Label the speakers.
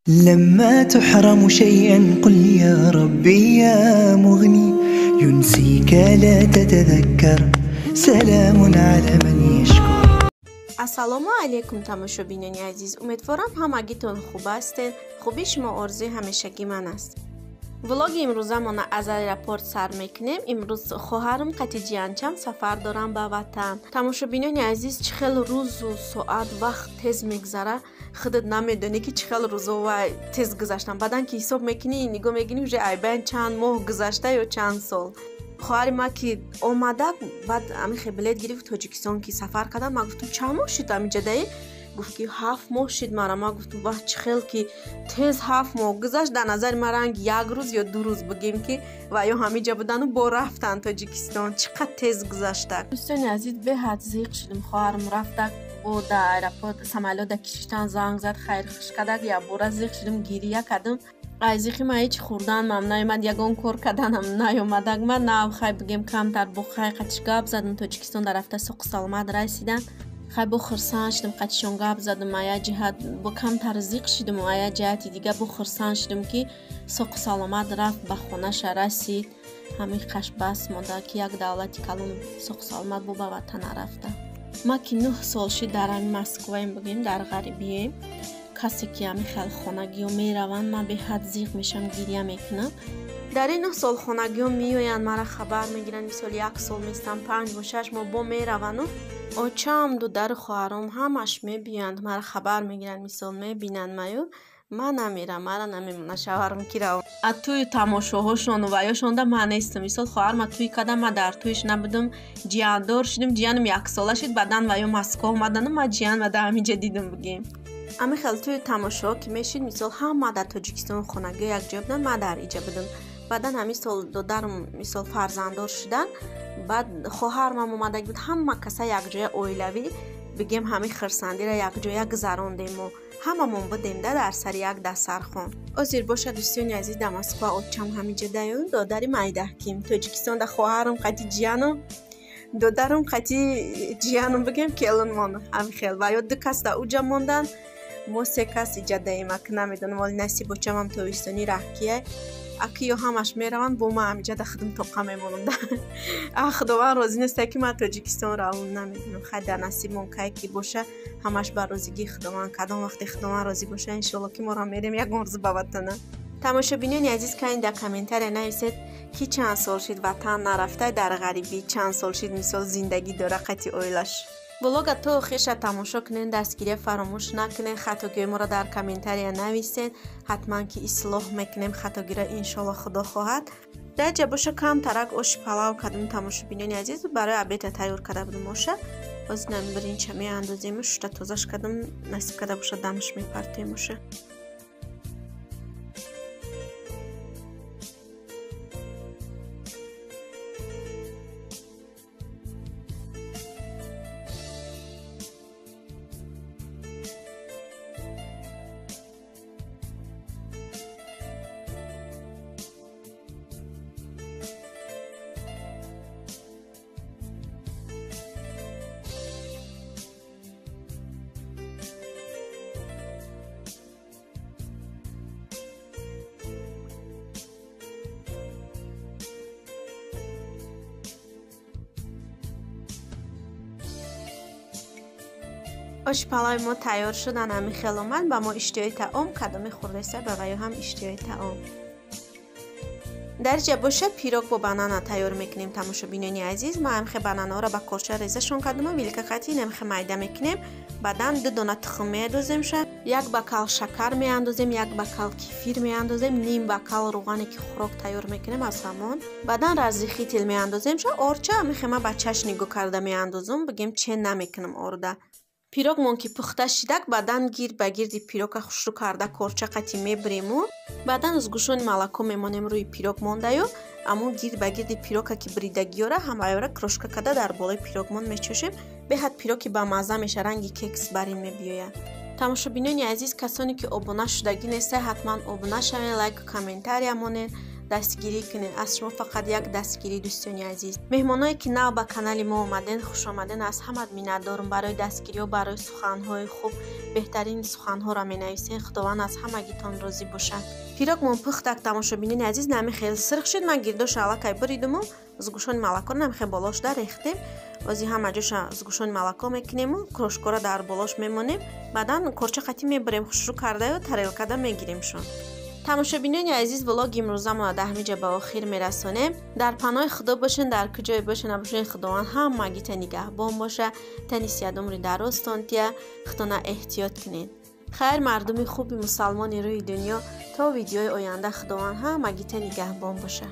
Speaker 1: لما تحرم شيئا قل يا ربي يا مغني ينسيك لا تتذكر سلام على من يشكر.
Speaker 2: Ассалому алайкум, тамошобинони азиз. Умедворам, ҳамагитон хуб ҳастед. Хубии шумо орзуи ҳамешагии ман аст. Влоги имрӯзамона аз аэропорт сар мекунем. Имрӯз хоҳарам қати ҷиянчам сафар дорам ба ватан. Тамошобинони азиз, чӣ хел рӯзу соат вақт тез мегзара, худат намедонӣ, ки чӣ хел рӯзо тез гузаштан. Баъдан ки ҳисоб мекунӣ, нигоҳ мекунӣ, уже айбайн чанд моҳ гузашта ё чанд сол. Хоҳари ма ки омада, баъд амихе билет гирифт, Тоҷикистон ки сафар кардам, ма гуфтам, чанд моҳ шуд амиҷадаи? Гуфт, ки 7 моҳ шид. Мара ма гуфтам, вах, чӣ хел ки тез 7 моҳ гузашт, дар назари ма ранг як рӯз ё 2 рӯз бигем, ки ва ё ҳамиҷа будану бо рафтан Тоҷикистон, чӣ қад тез гузашта. Дӯстони азиз, беҳад зиқ шудем. Хоҳарам рафта, бо дар аэропорт самолёт да кишиштан занг зад, хайрхуш кардак, якбора зиқ шудем, гирия кардам. Ай зиқи ма ҳеҷ хӯрданам наёмад, ягон кор карданам наёмадак. Ма нав хай бигем, камтар бо хай қатиш гап задам. Тоҷикистон да рафта соқу саломат расидан, хай бо хурсанд шудам, қатишон гап задам. А як ҷиҳат бо камтар зиқ шудам, а як ҷиҳати дига бо хурсанд шудам, ки соқу саломат рафт, ба хонаша расид. Ҳамин қаш бас монда, ки як давлати калон соқу саломат бо ба ватана рафта. Ма ки 9 сол шид дар ҳамин Москваем, бигем, дар ғарибием, касе ки ҳамин хел хонагиҳо мераванд, ман беҳад зиқ мешавам, гиря мекунам. Дар ин 9 сол хонагиҳо меоянд, мара хабар мегиранд, мисол, як сол местам, 5 моҳ, 6 моҳ бо меравану очам, дудару хоҳаром ҳамаш мебиёянд, мара хабар мегиранд, мисол, мебинанд маю. Ман намерам, мара намемона шавҳарам ки рав. А тӯю тамошоҳошону ваёшонда ман нестам. Мисол, хоҳарма тӯй кардам, ман дар тӯйш набудам. Ҷияндор шудем, ҷиянам яксола шуд, баъдан ваё Москва омадану ман ҷиянма дар ҳаминҷа дидам, бигем. Ҳамин хел тӯю тамошоҳо ки мешид, мисол, ҳама дар Тоҷикистон хонагиҳо якҷоя буданд, ман дар иҷа будам. Баъдан ҳамин сол додарам, мисол, фарзанддор шуданд, баъд хоҳармам омадаги буд, ҳама каса якҷоя оилавӣ, бигем, ҳамин хирсандиро якҷоя гузарондем. Мо ҳамамон будем да дар сари як дастархон. Озир бошад, дӯстони азиз, дар Москва отчам ҳамиҷа даюн, додари майдаҳким Тоҷикистон да хоҳарам қати ҷияну додарам қати ҷияну, бигем, келинмон ҳамин хел ва ё ду кас да уҷа мондан, мо се кас иҷа даем. Аки намедонам, оли насиб очамам тобистони раҳкия, аки ё ҳамаш мераванд, бо ма ҳамиҷа да худам тоқа мемонам. А Худованд розӣ неста, ки ман Тоҷикистон равам, намедонам. Хай, дар насибмон кай ки боша, ҳамаш ба розигии Худованд. Кадом вақте Худованд розӣ боша, иншоалло, ки моро мерем ягон рӯз ба ватана. Тамошобинони азиз, кани дар комментария нависед, ки чанд сол шид ватан нарафта, дар ғарибӣ чанд сол шид, мисол, зиндагӣ дора қати оилаш. Влога то охирша тамошо кунед, дастгирия фаромӯш накунед, хатогиҳои моро дар комментария нависед, ҳатман ки ислоҳ мекунем хатогиро, иншоалло, Худо хоҳад. Дар ҷа боша камтарак оши палав кардем, тамошобинони азиз, барои обед а тайёр карда будем оша. Ҳозир биринча меандозему, шушта тозаш кардам, насиб карда боша, дамаш мепартоем оша. Оши палави мо тайёр шудан, ҳамин хел омад. Ба мо иштиҳои таом, кадоме хӯрдаиста, ба ваё ҳам иштиҳои таом. Дар ҷа боша пирог бо банана тайёр мекунем, тамошобинони азиз. Ма ҳамхе бананаҳоро ба корча резашон кардаму вилка қати намхе майда мекунем. Баъдан ду дона тухм меандоземша, як бокал шакар меандозем, як бокал кефир меандозем, ним бокал рӯғане, ки хӯрок тайёр мекунем, аз ҳамон. Баъдан разрыхлитель меандоземша, орча ҳамихе ма ба чашм нигоҳ карда меандозам, бигем, чен намекунам орда. Пирогмон ки пухта шидак, баъдан гирд ба гирди пирока хушрӯ карда корча қати мебириму баъдан сгущённый молоко мемонем рӯи пирог мондаю, аммо гирд ба гирди пирока ки бридагиёра ҳамаёра крошка карда дар болои пирогмон мечошем. Беҳад пироги бамазза меша, ранги кекс барин мебиёяд. Тамошобинони азиз, касоне ки обуна шудагӣ нестед, ҳатман обуна шавед, лайку комментария монед, дастгирӣ кунед. Аз шумо фақат як дастгирӣ, дӯстони азиз. Меҳмоное, ки нав ба канали мо омаден, хушомаден. Аз ҳамат миннатдорум барои дастгириҳо, барои суханҳои хуб. Беҳтарин суханҳоро менависен. Худованд аз ҳамагитон розӣ бошад. Пирогмон пухтак, тамошобинони азиз, нами хел сирх шуд. Ман гирдоша аллакай буридуму сгущённый молоко нами хел болошда рехтем. Ози ҳама ҷоша сгущённый молоко мекунему, крошкора дар болош мемонем, баъдан корча қатӣ мебарем, хушрӯ кардаю тарелкада мегиремшон. Тамошобинони азиз, влоги имрӯзамонро дар ҳамин ҷо ба охир мерасонем. Дар паноҳи Худо бошен, дар куҷое бошен набошен, Худованд ҳамагита нигаҳбон боша. Тани сиҳат, умри дарозтон тия, худтона эҳтиёт кунед. Хайр, мардуми хуби мусалмони рӯи дунё, то видеои оянда Худованд ҳамагита нигаҳбон боша.